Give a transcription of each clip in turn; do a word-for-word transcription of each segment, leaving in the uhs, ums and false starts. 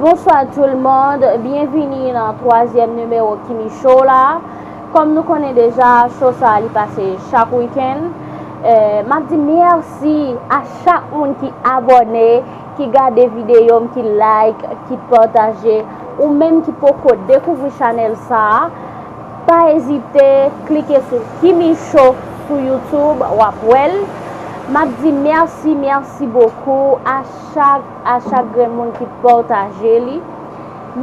Bonsoir tout le monde, byenvini nan twazyèm nimewo Kimi Show la. Kòm nou konnen deja, show sa a li pase chak wikenn. Eh, m ap di mèsi a chak moun ki abòne, ki gade videyo m, ki like, ki pataje, ou menm ki poko dekouvri chanèl sa a. Pa ezite, klike sou Kimi Show sou YouTube, w ap wè l. M ap di mèsi, mèsi bokou a chak, a chak grenn moun ki pataje li.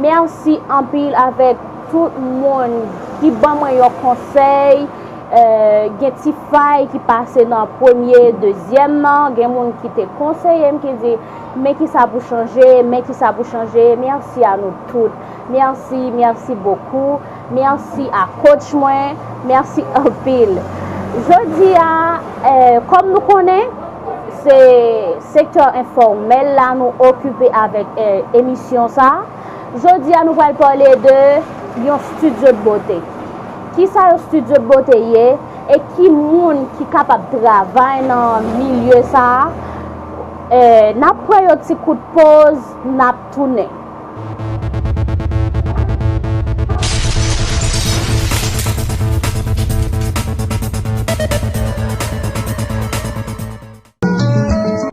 Mèsi anpil avèk tout moun ki ban mwen yon konsèy. Eh, gen ti fay ki pase nan premye, dezyèm nan. Gen moun ki te konseye m, ki di, men ki sa pou chanje, men ki sa pou chanje. Mèsi a nou tout. Mèsi, mèsi bokou. Mèsi a coach mwen. Mèsi anpil. Jodi a, eh, kòm nou konnen, se sektè enfòmèl la nou okipe avèk, eh, emisyon sa a. Jodi a, nou pral pale de yon studio de beauté. Kisa yon studio de beauté ye? E ki moun ki kapab travay nan milye sa a? Eh, n ap pran yon ti kout poz, n ap tounen.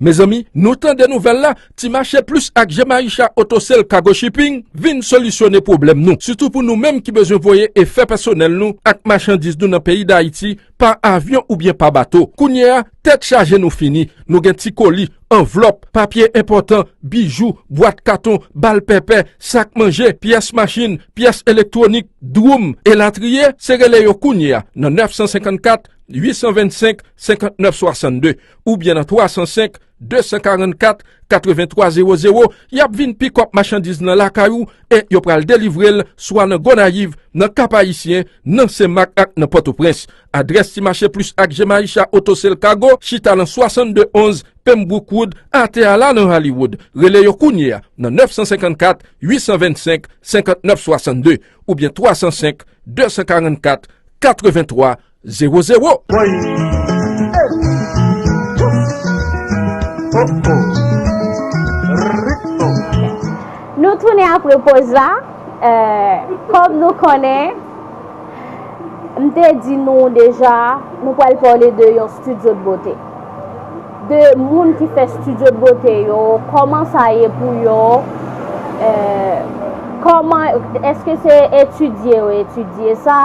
Mezanmi, nou tande nouvèl la, Ti Mache Plis ak Jemaisha Autosel Cargo Shipping vin solisyone pwoblèm nou, sitou pou nou menm ki bezwen voye efè pèsonèl nou ak machandiz nou nan peyi Dayiti pa avyon oubyen pa bato. Kounye a, tèt chaje nou fini. Nou gen ti koli, anvlòp, papye enpòtan, bijou, bwat katon, bal pèpè, sak manje, pyès machin, pyès elektwonik, dwoum, elatriye. Se rele yo kounye a nan nèf san senkannkat, uit san vennsenk, senkannèf swasannde, oubyen nan twa san senk, de san karannkat, katrevenntwa zewo zewo, y ap vin pikòp machandiz nan lakay ou e yo pral delivre l swa nan Gonayiv, nan Kap Ayisyen, nan Senmak ak nan Pòtoprens. Adrès Ti Mache Plis ak Jemaisha Autosel Cargo chita nan swasannde onz Pembroke Road, atè a la nan Hollywood. Rele yo kounye a nan nèf san senkannkat, uit san vennsenk, senkannèf swasannde oubyen twa san senk, de san karannkat, katrevenntwa zewo zewo. Woy! Oh, oh. Ritmo. Nou tounen apre poz la. Eh, kòm nou konnen, m te di nou deja, nou pral pale de yon studio de beauté. De moun ki fè studio de beauté yo, kòman sa ye pou yo, eh, kòman, èske se etidye yo etidye sa,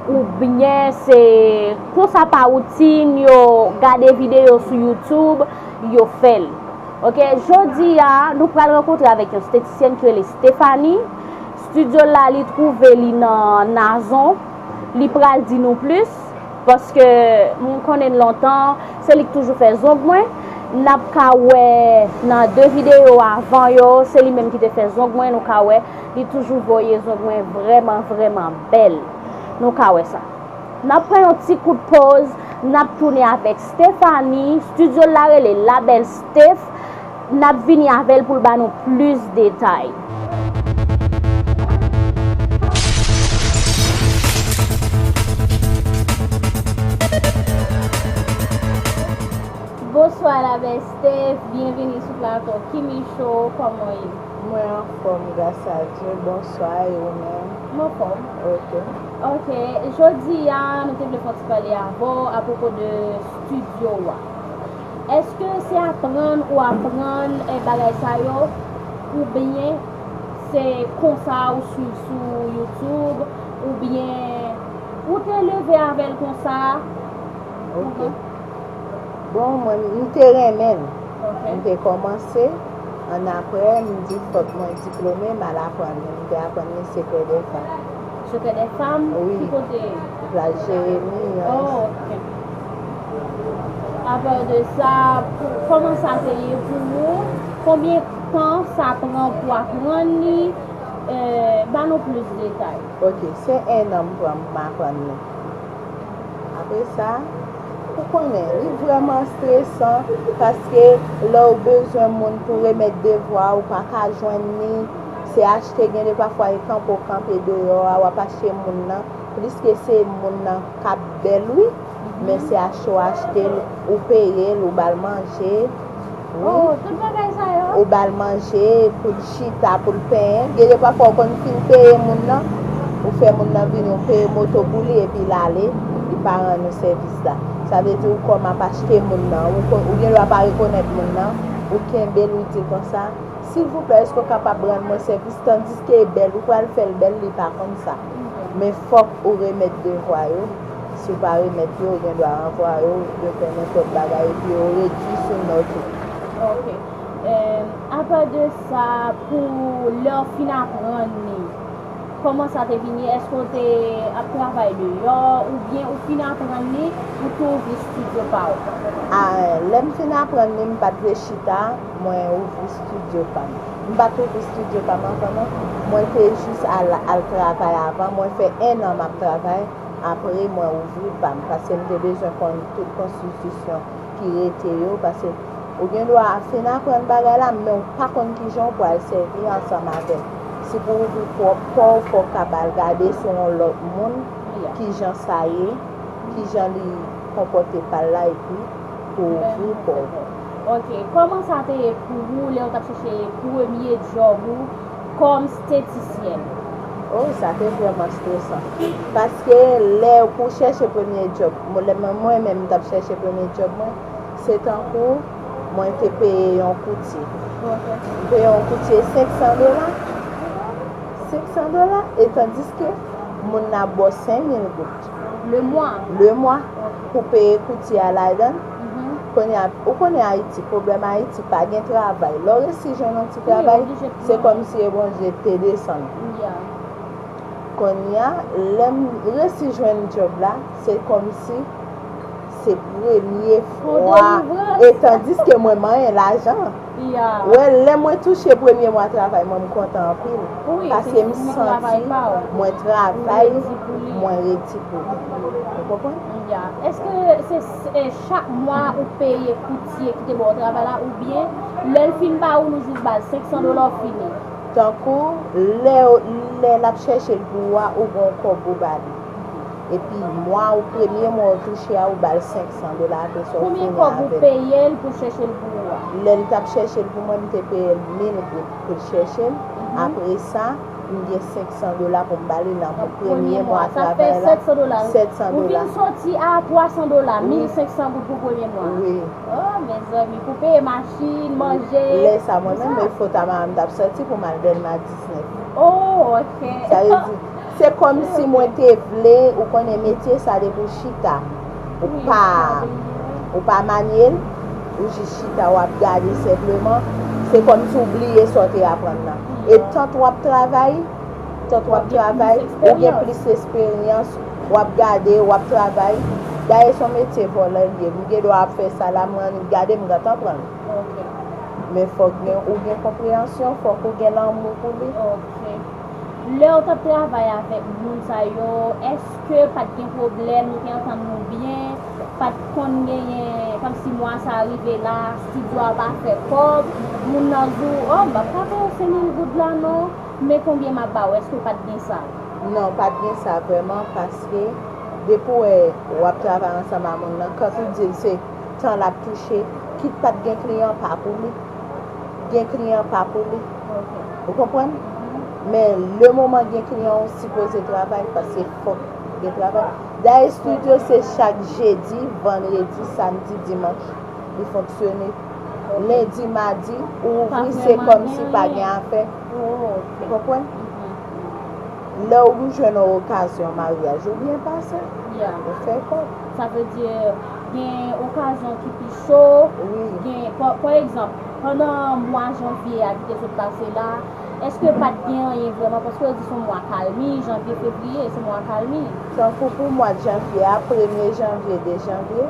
oubyen se konsa pa woutin, yo gade videyo sou YouTube, yo fè l. Ok, jodi a, nou pral rankontre avèk yon estetisyèn ki rele Stéphanie. Studio l la, li twouve li nan Nazon. Li pral di nou plis, paske m konnen l lontan, se li k toujou fè zong mwen. N ap ka wè nan de videyo avan yo, se li menm ki te fè zong mwen, nou ka wè, li toujou voye zong mwen vrèman, vrèman bèl. Nou ka wè sa. N ap pran yon ti kout poz, n ap tounen avèk Stéphanie, studio l la rele La Belle Steph. N ap vini avè l pou l ba nou plis detay. Bonswa, La Belle Steph, byenvini sou plato Kimi Show, kòman w ye? Mwen anfòm, gras a Dye. Bonswa, e ou menm? M anfòm. Ok. Ok, jodi a, nou te vle fè yon ti pale avè w apwopo de estidyo a. Èske se aprann ou aprann, eh, bagay sa yo, oubyen se konsa ou swiv sou YouTube, oubyen ou te leve avè l konsa? Ok. Bon, mwen, m te renmen l. Ok. M te kòmanse, annapre, m di, "Fòk mwen diplome, m al aprann li." M te aprann li Secret des Femmes. Secret des Femmes? Wi. Ki kote? Plas Jeremi. Oh, ok. Apar de sa, pou, kòman sa te ye pou ou? Konbyen tan sa pran pou aprann li? Eh, ba nou plis detay. Ok, se en an m pran pou m aprann li. Apre sa, ou konnen, li vrèman estresan, paske lè w bezwen moun pou remèt devwa, ou pa ka jwenn li, se achte, gen de pafwa e kanpe w kanpe deyò a, w ap achte moun nan, pliske se moun nan k ap bèl, wi, men se achte w achte l, ou peye l, ou ba l manje, wi. Oh, tout bagay sa yo? Ou ba l manje, pou l chita, pou l penyen. Gen de pafwa ou konn fin peye moun nan, ou fè moun nan vini, ou peye moto pou li epi l ale, li pa rann ou sèvis la. Sa vle di ou kòm ap achte moun nan, ou, kon- ou gen dwa pa rekonèt moun nan, ou kenbe l, ou di l konsa, silvouplè, èske w kapab rann mwen sèvis? Tandiske e bèl, ou pral fè l bèl, li pa konn sa. Men fòk ou remèt devwa yo. Si w pa remèt yo, yo gen dwa ranvwaye w, yo fè nenpòt bagay, epi yo redui sou nòt ou. Ok. Em, apa de sa, pou lè w fin aprann li, kòman sa te vini? Èske w te ap travay deyò, oubyen ou fin aprann li, ou te ouvri estidyo pa w? A, lè m fin aprann li, m pa t vle chita, mwen ouvri estidyo pa m. M pa t ouvri estidyo pa m anvan non. Mwen te jis al, al travay avan. Mwen fè en an m ap travay. Apre, mwen ouvri pa m. Paske m te bezwen konn tout konstitisyon ki rete yo. Paske ou gen dwa fin aprann bagay la, men ou pa konn kijan ou pral sèvi ansanm avè l. Si pou ouvri pwòp pa w, fò w ka al gade sou yon lòt moun, kijan sa ye, kijan li konpòte pa l la, epi pou ouvri pa w. Ok, kòman sa te ye pou ou lè w t ap chèche premye djòb ou kòm estetisyèn? Oh, sa te vrèman estresan. Paske lè pou chèche premye djòb, mwen, lè mwen, mwen menm m t ap chèche premye djòb mwen, se tankou mwen te peye yon koutye. M peye yon koutye senk san dola. Senk san dola, e tandiske moun nan ap ba w senk mil goud. Le mwa? Le mwa. Pou peye koutye a ladan l. Kounye a, ou konnen Ayiti, pwoblèm Ayiti, pa gen travay. Lè w resi jwenn yon ti travay, se kòmsi e Bondye te desann. Kounye a, lè m resi jwenn djòb la, se kòmsi se premye fwa. E tandiske mwen manyen lajan. Wè, lè mwen touche premye mwa travay mwen, m kontan anpil. Paske m santi mwen travay, mwen redi pou li. Ou konprann? Èske se, se chak mwa ou peye koutye ki te ba w travay la, oubyen lè l fin ba ou, nou jis ba l senk san dola, ou fini? Tankou lè, lè l ap chèche l pou ou a, ou gen yon kòb ou ba li. Epi mwa ou, premye mwa ou touche a, ou ba l senk san dola, apre sa ou fini avè l. Konbyen kòb ou peye l pou chèche l pou ou a? Lè l t ap chèche l pou mwen, m te peye l mil goud pou l chèche l. Apre sa, m gen senk san dola pou m ba li nan premye mwa travay la. Sèt san dola. Ou vin soti a twa san dola, mil senk san goud pou premye mwa. Wi. Oh, mezanmi, pou peye machin, manje. Lè sa, mwen menm, e Fotama m t ap sòti pou m al Dèlma diznèf. Oh, ok. Sa vle di, se kòmsi mwen te vle, ou konnen metye sa depi w chita, ou pa, ou pa manye l, ou jis chita, w ap gade senpleman. Se kòmsi w bliye sa w te aprann nan. E tant w ap travay, tant w ap travay, ou gen plis esperyans, w ap gade, w ap travay. Dayè, se yon metye vòlè l ye. M gen dwa ap fè sa la, mwen annik gade, m gentan pran l. Men fòk gen, ou gen konpreyansyon, fòk ou gen lanmou pou li. Ok. Lè w t ap travay avèk moun sa yo, èske pa t gen pwoblèm, nou te antann nou byen, pa t konn genyen, kòmsi mwa sa rive la, estidyo a pa fè kòb, moun nan di w, oh, m p ap ka peye w senk mil goud la non, men konbyen m ap ba w, èske pa t gen sa? Non, pa t gen sa vrèman, paske depi w wè w ap travay ansanm a moun nan, kan ou di l se tan l ap touche, kit pa t gen kliyan, pa pou li. Gen kliyan, pa pou li. Ou konprann? Men le moman gen kliyan, ou sipoze travay, paske fòk gen travay. Dayè, estidyo se chak jedi, vandredi, samdi, dimanch li fonksyone. Lendi, madi, ou ouvri, se kòmsi pa gen afè. Ou konprann? Lè ou jwenn yon okazyon maryaj, ou byen pase. Ou fè kòb. Sa vle di, gen okazyon ki pi cho. Wi. Gen, pa, pa egzanp, pandan mwa janvye a ki te sot pase la, èske pa t gen anyen vrèman? Paske yo di se yon mwa kalmi, janvye, fevriye, se mwa kalmi. Tankou pou mwa janvye a, premye janvye, de janvye,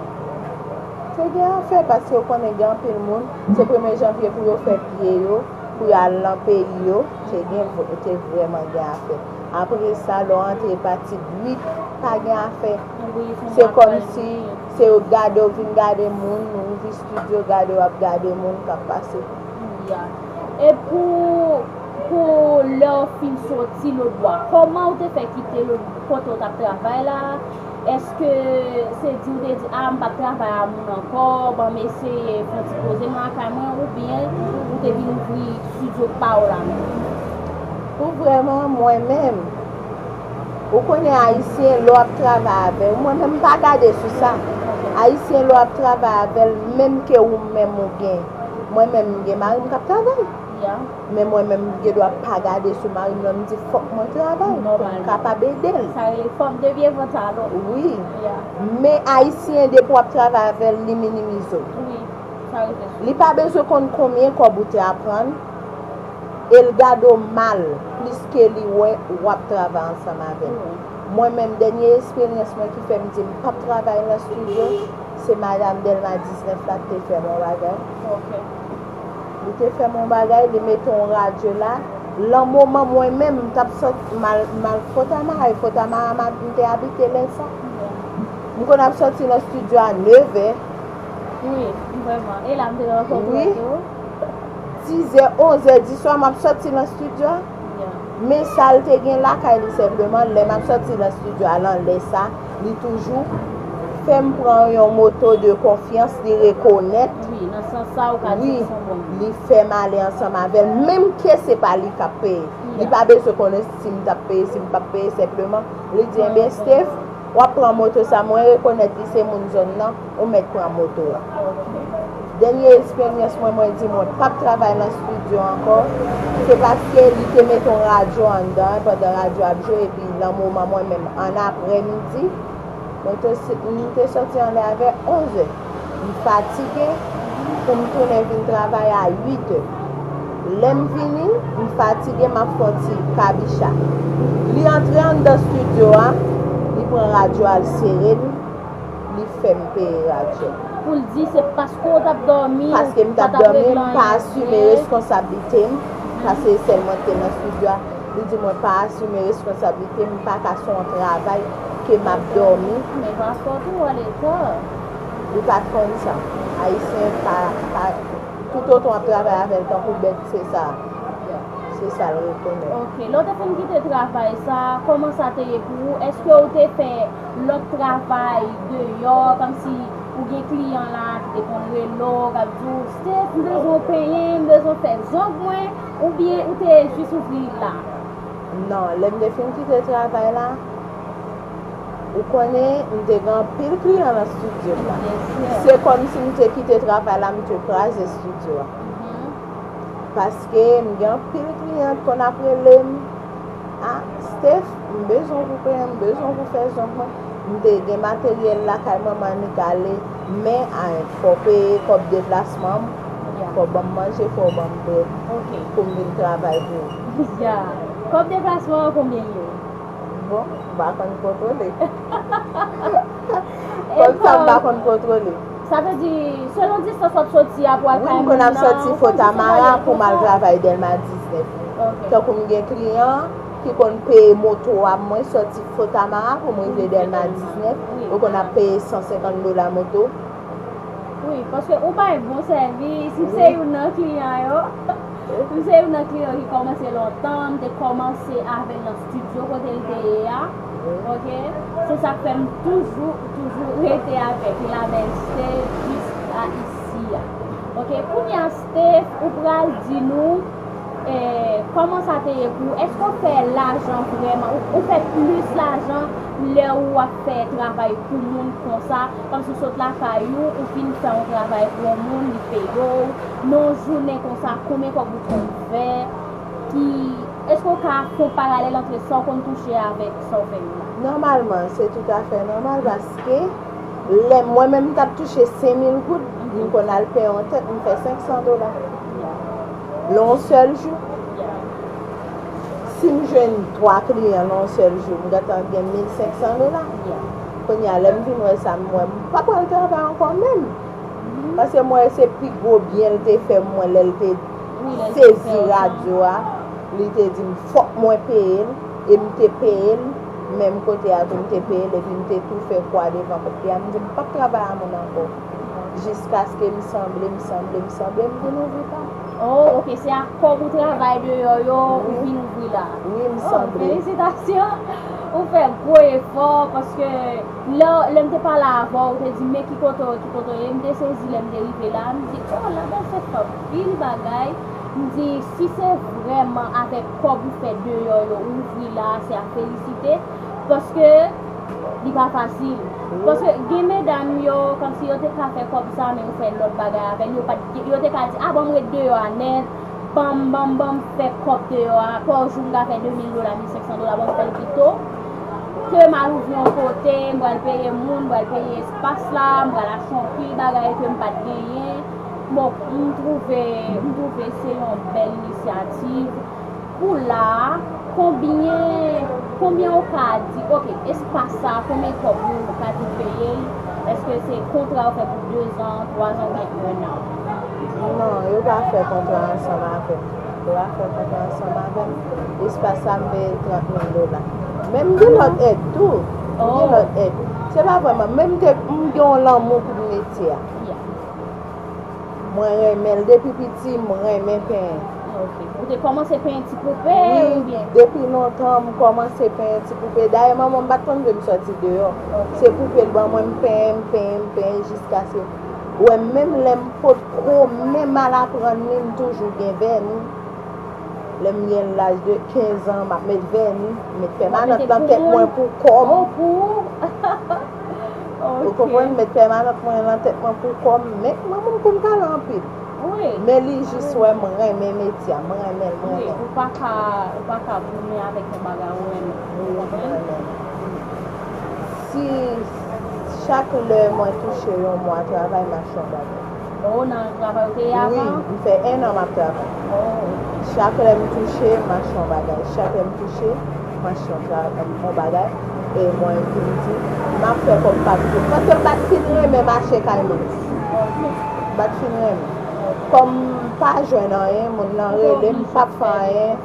te gen afè, paske ou konnen gen anpil moun, se premye janvye pou yo fè pye yo, pou y al nan peyi yo, te gen, te vrèman gen afè. Apre sa, lè w antre pati uit, pa gen afè. Se kòmsi se yo gade w, vin gade moun, ou ouvri estidyo, gade w ap gade moun k ap pase. Ya. E pou, pou lè w fin soti lòtbò a, kòman w te fè kite lòt kote w t ap travay la? Èske se di w te di, a, m p ap travay a moun ankò, ban m eseye fè yon ti poze m lakay mwen, oubyen ou te vin ouvri estidyo pa w la menm? Pou vrèman, mwen menm, ou konnen Ayisyen, lè w ap travay avè l, mwen menm, m pa gade sou sa. Ayisyen, lè w ap travay avè l, menm ke ou menm ou gen, mwen menm, m gen mari m k ap travay. Men mwen menm, m gen dwa pa gade sou mari m nan, m di, fòk mwen travay pou m kapab ede l. Sa rele fòm de byen pantalon. Wi. Men Ayisyen, depi w ap travay avè l, li minimize w. Li pa bezwen konn konbyen kòb ou te aprann, e l gade w mal plis ke li wè w ap travay ansanm avè l. Mwen menm, dènye esperyans mwen ki fè m di m p ap travay nan estidyo, se madanm Dèlma diznèf la ki te fè m yon bagay. Li te fè m yon bagay, li mete yon radyo la. Lan moman mwen menm, m t ap sòti, m al, m al Fòtamara, e Fòtamara m te abite lè sa. M konn ap sòti nan estidyo a nevè. Wi, vrèman. E la m te rankontre w tou. Dizè, onzè di swa, m ap sòti nan estidyo a. Men sa l te gen lakay li senpleman, lè m ap sòti nan estidyo a, lan lè sa, li toujou fè m pran yon moto de konfyans, li rekonèt. Wi, nan sans sa, ou ka di l se yon bon moun. Li fè m ale ansanm avè l, menm ke se pa li k ap peye. Li pa bezwen konnen si m t ap peye, si m p ap peye, senpleman, li di, enben, Steph, w ap pran moto sa, mwen rekonèt li se moun zòn nan, ou mèt pran moto a. Dènye esperyans mwen, mwen di mwen p ap travay nan estidyo ankò, se paske li te mete yon radyo anndan, pandan radyo ap jwe, epi lan moman mwen menm, ann aprèmidi, mwen te, m te sòti anlè avè onzè. M fatige pou m tounen vin travay a uitè. Lè m vini, m fatige, m ap fè yon ti kabicha. Li antre anndan estidyo a, li pran radyo a, l sere l, li fè m peye radyo. Pou l di se paske w t ap dòmi, paske m t ap dòmi, m pa asime responsablite m, paske se sèl mwen ki te nan estidyo a. Li di mwen pa asime responsablite m, m pa ka se yon travay ke m ap dòmi. Men pa fòt ou, wè leta. Li pa t konn sa. Ayisyen pa, pa, toutotan w ap travay avè l tankou bèt, se sa. Se sa l rekonèt. Ok, lè w te fin kite travay sa, kòman sa te ye pou ou? Èske w te fè lòt travay deyò, kòmsi ou gen kliyan la ki te konn rele w, k ap di w, Steph, m bezwen w penyen, m bezwen w fè zong mwen, oubyen ou te jis ouvri la? Non, lè m te fin kite travay la, ou konnen, m te gen anpil kliyan nan estidyo m la. Se kòmsi m te kite travay la, m te kraze estidyo a. Paske m gen anpil kliyan ki konn ap rele m, a, Steph, m bezwen w pou penyen, m bezwen w pou fè zong mwen. M te gen materyèl lakay manman Nik ale, men, a, fò w peye kòb deplasman m, fò w ban m manje, fò w ban m brèd pou m vin travay pou ou. Ya. Kòb deplasman an konbyen l ye? Bon, m pa konn kontwole. Kòb sa m pa konn kontwole. Sa vle di, selon distans w ap soti a pou al kay moun nan, kòmsi se pa lè pou w travay Dèlma diznèf. Tankou m gen kliyan ki konn peye moto a mwen sòti Fòtamara pou m rive Dèlma diznèf, yo konn ap peye san senkant dola moto. Wi, paske ou bay bon sèvis, m se youn nan kliyan yo. M se youn nan kliyan ki kòmanse lontan, m te kòmanse avè l nan estidyo kote l te ye a. Ok? Se sa k fè m toujou, toujou rete avèk Labèl Steph jiska isi a. Ok? Kounye a, Steph, ou pral di nou, eh, kòman sa te ye pou ou? Èske w fè lajan vrèman? Ou, ou fè plis lajan lè ou ap fè travay pou moun konsa? Kòmsi w sot lakay ou, ou fin fè yon travay pou yon moun, li peye w. Nan yon jounen konsa, konbyen kòb ou konn fè? Ki, èske w ka fè yon paralèl ant sa w konn touche avèk sa w fè yo la? Nòmalman, se toutafè nòmal paske lè mwen menm m t ap touche senk mil goud, m konn al peye yon tèt, m fè senk san dola. Nan yon sèl jou. Si m jwenn twa kliyan nan yon sèl jou, m gentan gen mil senk san dola. Kounye a, lè m vin wè sa, m wè m pa pral travay ankò menm. Paske m wè se pi gwo byen l te fè mwen lè l te sezi radyo a. Li te di m fòk mwen peye l, e m te peye l, menm kote a tou m te peye l, epi m te tou fè kwa devan kote a. M di m p ap travay a moun ankò. Jiskaske m sanble, m sanble, m sanble, m vin ouvri pa m. Oh, ok, se ak kòb ou travay deyò yo, ou vin ouvri la. Wi, m sanble. Oh, felisitasyon. Ou fè gwo efò, paske lè, lè m te pale avè w, ou te di, "Men ki kote w, ki kote w ye?" M te sezi lè m te rive la. M di, "Oh, la bèl fè anpil bagay." M di, "Si se vrèman avèk kòb ou fè deyò yo, ou ouvri la, se a felisite." Paske li pa fasil. Paske gen medam yo, kòmsi yo te ka fè kòb sa, men yo fè lòt bagay avè l. Yo pa t, yo te ka di, "A, ban m ret deyò a nèt." Ban m, ban m, ban m fè kòb deyò a. Pa jou m ka fè de mil dola, mil senk san dola, ban m fè l pito. Ke m al ouvri yon kote, m pral peye moun, m pral peye espas la, m pral achte yon pil bagay ke m pa t genyen. Bon, m twouve, m twouve se yon bèl inisyativ. Pou la a, konbyen, konbyen ou ka di, oke, espas sa, konbyen kòb ou ka di peye l? Èske se kontra ou fè pou dezan, twazan oubyen ennan? Non, yo pa fè kontra ansanm avè m. Yo pa fè kontra ansanm avè m. Espas sa, m peye trant mil dola. Men m gen lòt èd tou. M gen lòt èd. Se pa vrèman, men m te, m gen yon lanmou pou metye a. Mwen renmen l depi piti, m renmen penyen. Ok. Ou te kòmanse penyen ti poupe oubyen? Wi, depi lontan, m kòmanse penyen ti poupe. Dayè, manman m pa t konn vle m sòti deyò. Ok. Se poupe l ban mwen, m penyen, m penyen, m penyen, jiskaske, ou wè, menm lè m potko menm al aprann li, m toujou gen vèni. Lè m gen laj de kenz an, m ap met vèni, m met pèmanant nan tèt mwen pou kò m. Ou konprann? M met pèmanant mwen nan tèt mwen pou kò m. Men manman m konn pale anpil. Men li jis wè m renmen metye a, m renmen l, m renmen l. Ou pa ka, ou pa ka goumen avèk yon bagay ou renmen. Ou konprann? Si chak lè mwen touche yon mwa travay, m achte yon bagay. Oh, nan travay ou te ye avan? Wi, m fè enn an m ap travay. Oh. Chak lè m touche, m achte yon bagay. Chak lè m touche, m achte yon tra-, yon bagay. E mwen vin di, m ap fè kòb pa toujou. Paske m pa t fin renmen mache kay moun. M pa t fin renmen. Kòm m pa jwenn anyen, moun nan rele m, m p ap fè anyen,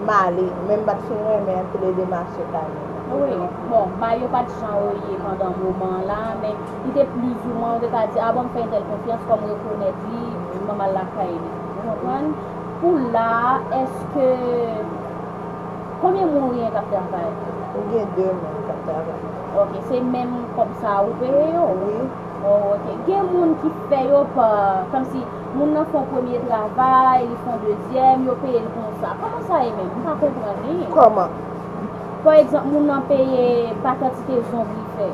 m ale. Men m pa t fin renmen anpil ede mache kay moun. Wi, bon, bagay yo pa t jan yo ye pandan moman an la, men li te plizoumwen, ou te ka di, a bon, m fè entèl konfyans, kòm rekonèt li, m al lakay li. Ou konprann? Pou la a, èske, konbyen moun ou gen k ap travay? M gen de moun k ap travay. Ok, se menm kòb sa a ou peye yo? Wi. Oh, ok. Gen moun ki fè yo pa, kòmsi, moun nan fè yon premye travay, li fè yon dezyèm, yo peye l konsa. Kòman sa ye menm? M pa konprann li. Kòman? Pa egzanp, moun nan peye pa kantite zonb li fè.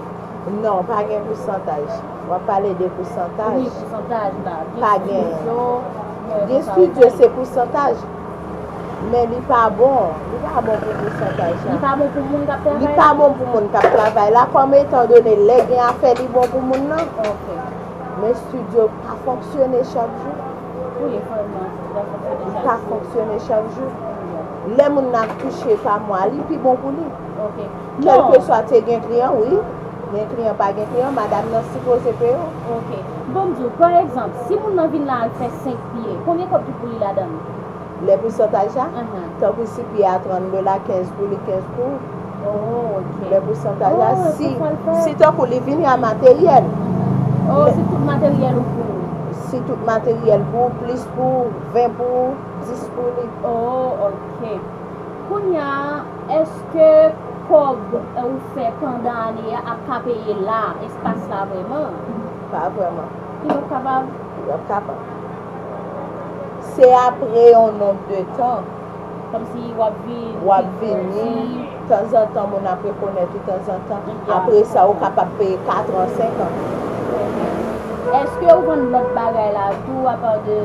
Non, pa gen pousantaj. W ap pale de pousantaj? Wi, pousantaj la. Pa gen. Gen estidyo, se pousantaj. Men li pa bon. Li pa bon pou pousantaj la. Li pa bon pou moun k ap travay la? Li pa bon pou moun k ap travay la, kòm etan done lè gen afè li bon pou moun nan. Ok. Men estidyo pa fonksyone chak jou. Wi, vrèman, li pa fonksyone chak jou. Li pa fonksyone chak jou. Lè moun nan ap touche pa mwa, li pi bon pou li. Ok. Kèlkeswa te gen kliyan, wi. Gen kliyan, pa gen kliyan, madanm nan sipoze peye w. Ok. Bon, m di w, pa egzanp, si moun nan vin la al fè senk pye, konbyen kòb ki pou li ladan l? Lè pousantaj la, tankou si pye a trant dola, kenz pou li, kenz pou ou. Oh, ok. Lè pousantaj la, si, si tankou li vini a materyèl. Oh, si tout materyèl ou pou ou. Si tout materyèl pou ou, plis pou ou, ven pou ou, dis pou li. Oh, ok. Kounye a, èske kòb ou fè pandan ane a ap ka peye la, espas la vrèman? Pa vrèman. Li p ap kapab? Li p ap kapab. Se apre yon nonb de tan. Kòmsi w ap vin, w ap vini, tanzantan moun ap rekonèt ou, tanzantan. Apre sa, ou kapab peye kat an, senk an. Èske ou vann lòt bagay la tou, apa de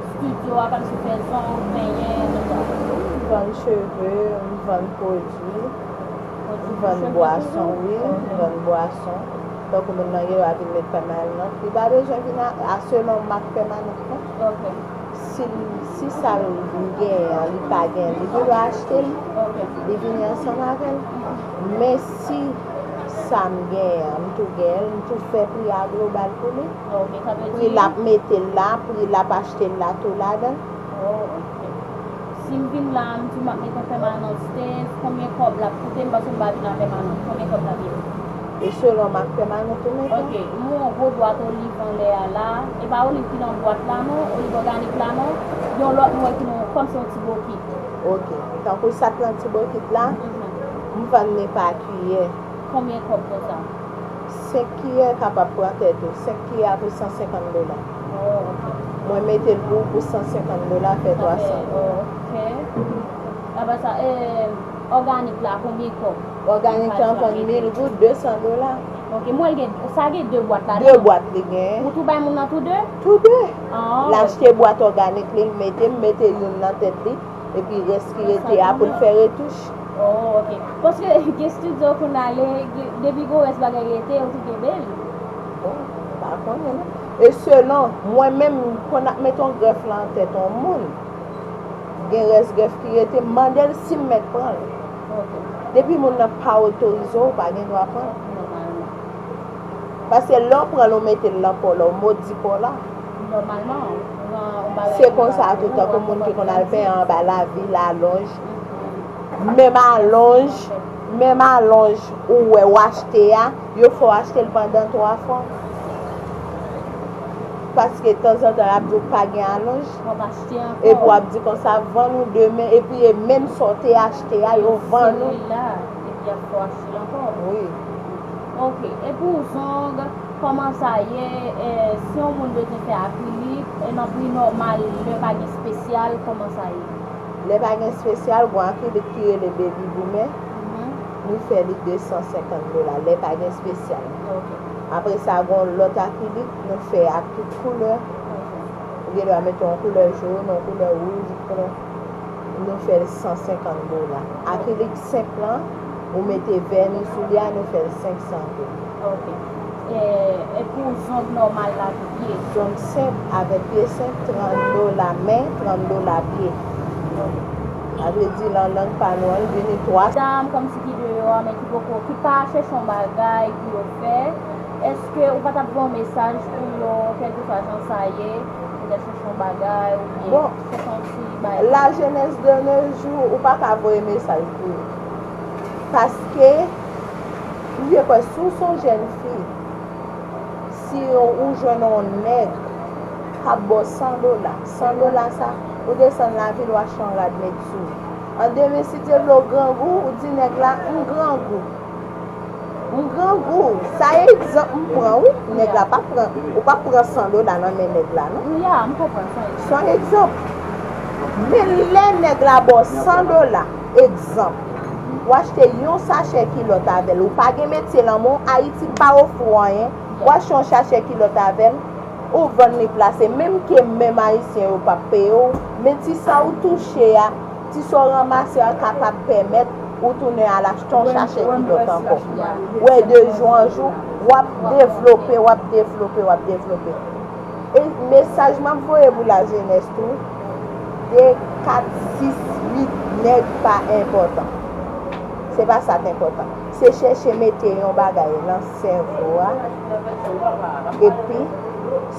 estidyo a, kòmsi fè zong, penyen, tout sa? M vann cheve, m vann pwodui, m vann bwason, wi, m vann bwason. Tankou moun nan gen dwa vin met pèmanant, li pa bezwen vin a, a selon mak pèmanant lan. Si, si sa l genyen an, li pa genyen, li gen dwa achte l, li vini ansanm avè l. Men si sa m genyen an, m tou genyen l, m tou fè pri a global pou li. Pri l ap mete l la, pri l ap achte l la tou ladan. Oh, ok. Si m vin la, m di m ap met yon pèmanant stent, konbyen kòb l ap koute m, paske m pa vin a pèmanant, konbyen kòb l ap ye? E selon mak pèmanant ou mete. Ok, m wè yon gwo dwat oliv anlè a la, e pa oliv ki nan bwat la non, oliv òganik la non, yon lòt m wè ki nan, kòmsi yon ti bokit. Ok, tankou sa k nan ti bokit la, M vann li pa kiyè. Konbyen kòb konsa? Senk kiyè kapab pran tèt ou. Senk kiyè a pou san senkant dola. Oh, ok. Mwen mete l pou ou pou san senkant dola, fè twa san dola. Ok. Apre sa, eh, òganik la, konbyen kòb? Òganik la vann mil goud, de san dola. Ok, mwen gen, sa gen de bwat la, De bwat li gen. Ou tou bay moun nan tou de? Tou de. Ah, L achte bwat òganik li, l mete, m mete youn nan tèt li, epi rès ki rete a pou l fè retouch. Oh, ok. Paske gen studio kounye a, depi gon rès bagay rete, ou tou kenbe l. Bon, m pa konnen non. E selon, mwen menm, konn ap mete yon grèf la nan tèt yon moun, gen rès grèf ki rete, m mande l si m mèt pran l. Ok. Depi moun nan pa otorize w, ou pa gen dwa pran l. Nòmalman. Paske lè w pran l, ou mete l nan po la, ou modi po la. Nòmalman, ou pran yon bagay Se konsa tou, tankou moun ki konn al penyen anba lavil, alonj. Menm alonj, menm alonj ou wè w achte a, yo fè w achte l pandan twa fwa. Paske tanzantan, y ap di w pa gen alonj. W ap achte ankò. Epi w ap di konsa, vann ou demen, epi e menm sa w te achte a, yo vann ou. Selila, epi y ap fè w achte l ankò. Wi. Ok. E pou zong, kòman sa ye? Eh, si yon moun bezwen fè akrilik, e nan pri nòmal, lè pa gen espesyal, kòman sa ye? Lè pa gen espesyal, gon akrilik ki rele Baby Boomer. Mhm. Nou fè li de san senkant dola, lè pa gen espesyal. Ok. Apre sa, gon lòt akrilik, nou fè ak tout koulè. Ok. Ou gen dwa mete yon koulè jòn, yon koulè wouj, yon koulè. Nou fè l san senkant dola. Akrilik senp lan, ou mete vèni sou li a, nou fè l senk san goud. Ok. E, e pou zong nòmal la tou, pye? Zong senp avèk pye senp, trant dola men, trant dola pye. Sa vle di, nan lang pa nou an, l vini twa. Dam kòmsi ki deyò a, men ki poko, ki pa chèche yon bagay pou yo fè, èske ou pa t ap voye yon mesaj pou yo, kèlkeswa jan sa ye, poutèt chèche yon bagay oubyen Bon, chèche yon ti bagay? Lajenès de nos jours, ou pa ka voye mesaj pou yo. Paske, m vle kwè, si w se yon jèn fi, si ou jwenn yon nèg k ap ba w san dola, san dola sa, ou desann lavil, ou achte yon rad met sou ou. An demen, si Dye vle, w grangou, ou di nèg la, "M grangou." M grangou. Sa e egzanp m pran, wi. Nèg la p ap pran, ou p ap pran san dola nan men nèg la, non. Ya, m konprann sa. Se yon egzanp. Men lè nèg la ba w san dola, egzanp, w achte yon sachè kilòt avè l, ou pa gen metye nan men w, Ayiti pa ofri w anyen, w achte yon sachè kilòt avè l, ou vann li plase, menm ke menm Ayisyen yo p ap peye w, men ti sa ou touche a, ti sa w ranmase a kapab pèmèt ou tounen al achte yon sachè kilòt ankò. Wè, de jou an jou, w ap devlope, w ap devlope, w ap devlope. E mesaj m ap voye pou lajenès tou, de, kat, sis, uit nèg pa enpòtan. Se pa sa k enpòtan. Se chèche mete yon bagay nan sèvo a. Epi,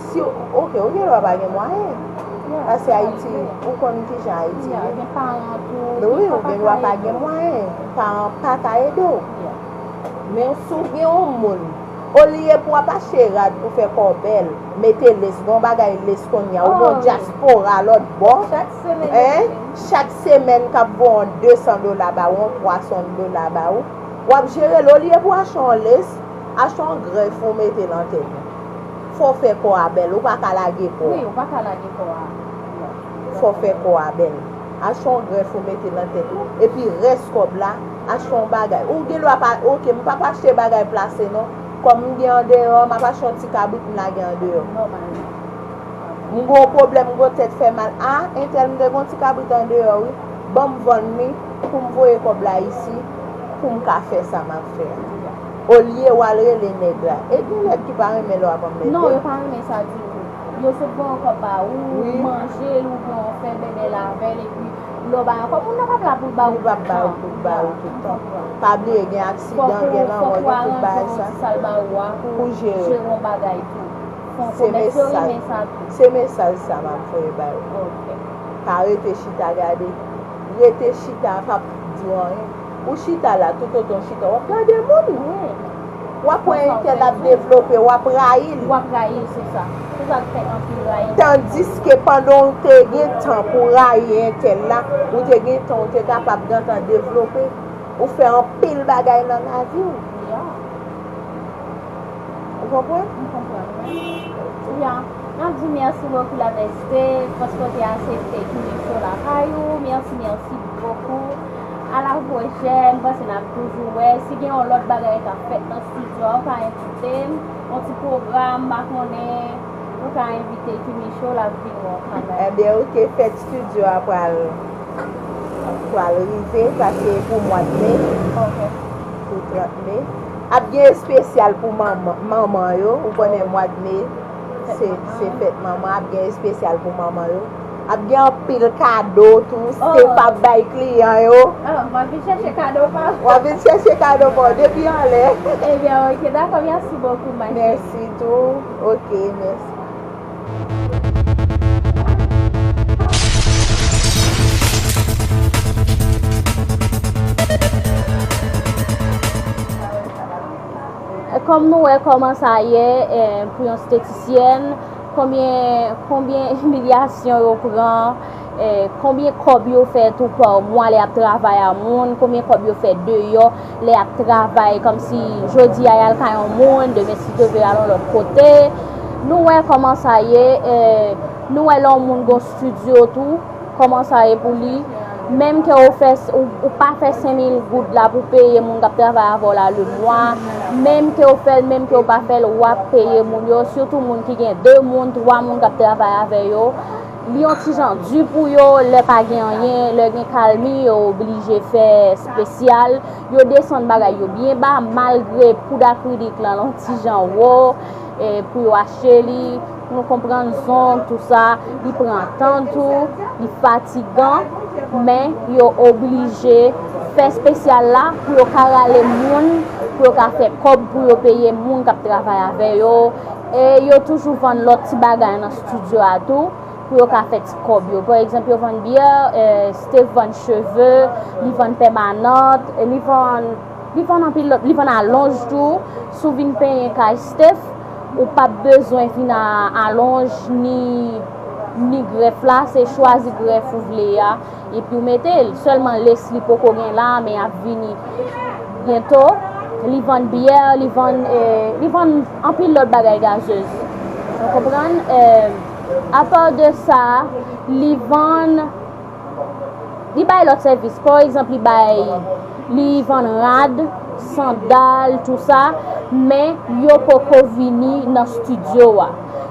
si, ok, ou gen dwa pa gen mwayen. Paske Ayiti, ou konn kijan Ayiti ye. Gen paran tou. Men wi, ou gen dwa pa gen mwayen. Paran pa ka ede w. Men si w gen yon moun, olye pou w ap achte rad pou fè kò w bèl, mete les, gen yon bagay les kounye a, ou gen yon dyaspora lòt bò. Chak semèn k ap voye yon de san dola ba ou, yon twa san dola ba ou, w ap jere l. Olye pou w achte yon les, achte yon grèf ou mete nan tèt ou. Fò w fè kò a bèl, ou pa ka lage kò a. Wi, ou pa ka lage kò a. Fò w fè kò a bèl. Achte yon grèf ou mete nan tèt ou. Epi rès kòb la, achte yon bagay. Ou gen dwa pa, ok, m p ap achte bagay plase non. Kòm m gen andeyò, m ap achte yon ti kabrit m lage andeyò. M gen yon pwoblèm, m gen yon tèt fè mal. A, entèl, m te gen yon ti kabrit andeyò, wi. Ban m vann li pou m voye kòb la isi, pou m ka fè sa m ap fè a. Olye w al rele nèg la. E gen nèg ki pa renmen lè w ap anmède. Non, yo pa renmen sa ditou. Yo sot voye yon kòb ba ou, ou manje l, oubyen w fè bèbèl avè l, epi lè w ba yo kòb, moun nan p ap la pou l ba ou tout tan. Li p ap ba ou tout ba ou tout tan. Pa bliye, gen aksidan, gen lanmò, gen tout bagay sa. Fòk ou aranjwe yon ti sa l ba ou a pou jere yon bagay tou. Fòk ou mèt yo renmen sa tou. Se mesaj sa m ap voye ba yo. Pa rete chita gade. Rete chita p ap di w anyen. Ou chita la, toutotan w chita, w ap gade moun. W ap wè entèl ap devlope, w ap rayi l. W ap rayi l, se sa. Se sa k fè anpil rayi. Tandiske pandan w te gen tan pou w rayi entèl la, ou te gen tan, ou te kapab gentan devlope. Ou fè anpil bagay nan lavi w. Ya. Ou konprann? M konprann, wi. Ya. N ap di mèsi bokou, Lavèste, paske w te aksepte Kimi Show lakay ou. Mèsi, mèsi bokou. A la pwochèn, m panse n ap toujou wè. Si gen yon lòt bagay k ap fèt nan estidyo a, ou ka envite m. Yon ti pwogram, m pa konnen. Ou ka envite Kimi Show, l ap vin wè w kanmenm. Ebyen, oke, fèt estidyo a pral pral rive, sa se pou mwa de me, pou trant me. Ap gen espesyal pou manman, manman yo, ou konnen mwa de me se se fèt manman, ap gen espesyal pou manman yo. Ap gen anpil kado tou, Steph ap bay kliyan yo. Oh, m ap vin chèche kado pa w. W ap vin chèche kado pa w depi anlè. Ebyen, oke, dakò, mèsi bokou, ma cheri. Mèsi tou. Oke, mèsi. Kòm nou wè kòman sa ye, eh, pou yon estetisyèn, konbyen, konbyen imilyasyon yo pran, eh, konbyen kòb yo fè tou pa mwa lè y ap travay a moun, konbyen kòb yo fè deyò lè y ap travay, kòmsi jodi a y al kay yon moun, demen si Dye vle y al yon lòt kote. Nou wè kòman sa ye, eh, nou wè lè yon moun gon estidyo tou, kòman sa ye pou li. Menm ke ou fè, ou, ou pa fè senk mil goud la pou peye moun k ap travay avè w la lemwa, menm ke ou fè l, menm ke ou pa fè l, w ap peye moun yo, sitou moun ki gen de moun, twa moun k ap travay avè yo. Li yon ti jan di pou yo, lè pa gen anyen, lè gen kalmi, yo oblije fè espesyal. Yo desann bagay yo byen ba, malgre poud akrilik lan, l yon ti jan wo, eh, pou yo achte li. Nou konprann zong, tou sa, li pran tan tou, li fatigan, men yo oblije fè espesyal la pou yo ka rale moun, pou yo ka fè kòb, pou yo peye moun k ap travay avè yo. E yo toujou vann lòt ti bagay nan estidyo a tou, pou yo ka fè ti kòb yo. Pa egzanp, yo vann byè, eh, Steph vann cheve, li vann pèmanant, e li vann, li vann anpil lòt, li vann alonj tou. Si w vin penyen kay Steph, ou p ap bezwen vin a alonj ni, ni grèf la, se chwazi grèf ou vle a, epi w mete l. Sèlman lace li poko gen la, men y ap vini byento. Li vann byè, li vann, eh, li vann anpil lòt bagay gazez. Ou konprann? Eh, apa de sa, li vann, li bay lòt sèvis. Pa egzanp, li bay, li vann rad, sandal, tou sa, men yo poko vini nan estidyo a.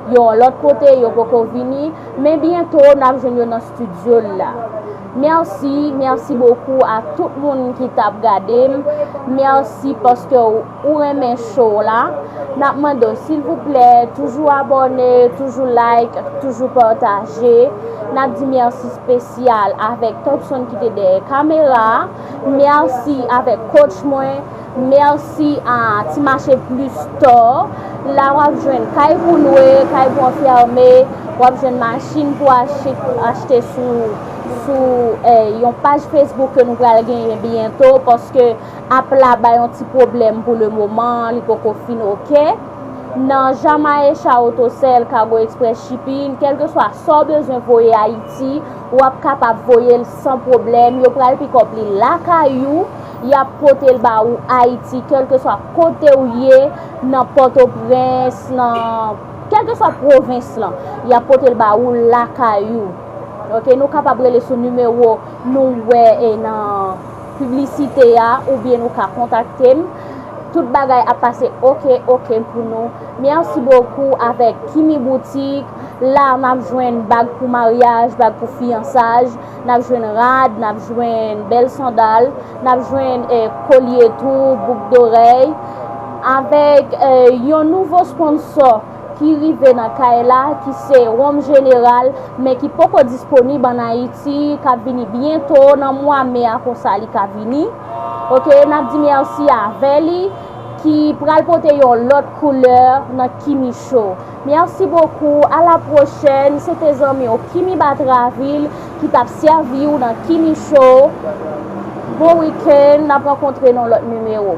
Yo yon lòt kote, yo poko vini, men byento n ap jwenn yo nan estidyo l la. Mèsi, mèsi bokou a tout moun ki t ap gade m. Mèsi paske w, ou renmen show la. N ap mande w, silvouplè, toujou abòne, toujou like, toujou pataje. N ap di mèsi espesyal avèk Topson ki te dèyè kamera a. Mèsi avèk coach mwen. Mèsi a Ti Mache Plis Store. La w ap jwenn kay pou lwe, kay pou anfème, w ap jwenn machin pou achte, achte sou, sou, eh, yon paj Facebook ke nou pral genyen byento, paske app la bay yon ti pwoblèm pou lemoman, li poko fin oke. Nan Jamaesha Auto Sell, Cargo Express Shipping, kèlkeswa sa w bezwen voye Ayiti, w ap kapab voye l san pwoblèm. Yo pral pick up li lakay ou, y ap pote l ba ou Ayiti, kèlkeswa kote w ye, nan Pòtoprens, nan kèlkeswa pwovens lan, y ap pote l ba ou lakay ou. Oke, nou kapab rele sou nimewo nou wè e nan piblisite a, oubyen nou ka kontakte m. Tout bagay ap pase oke, oke pou nou. Mèsi bokou avèk Kimi Boutique. La, n ap jwenn bag pou maryaj, bag pou fiyansaj. N ap jwenn rad, n ap jwenn bèl sandal. N ap jwenn, eh, kolye tou, bouk dorèy. Avèk, eh, yon nouvo sponsò ki rive nan kay la, ki se Wonm Jeneral, men ki poko disponib ann Ayiti, k ap vini byento nan mwa me a, konsa li ka vini. Oke, n ap di mèsi avè li, ki pral pote yon lòt koulè nan Kimi Show. Mèsi bokou, a la pwochèn, se te zanmi w Kimi Batraville ki t ap sèvi w nan Kimi Show. Bon wikenn, n ap rankontre nan lòt nimewo.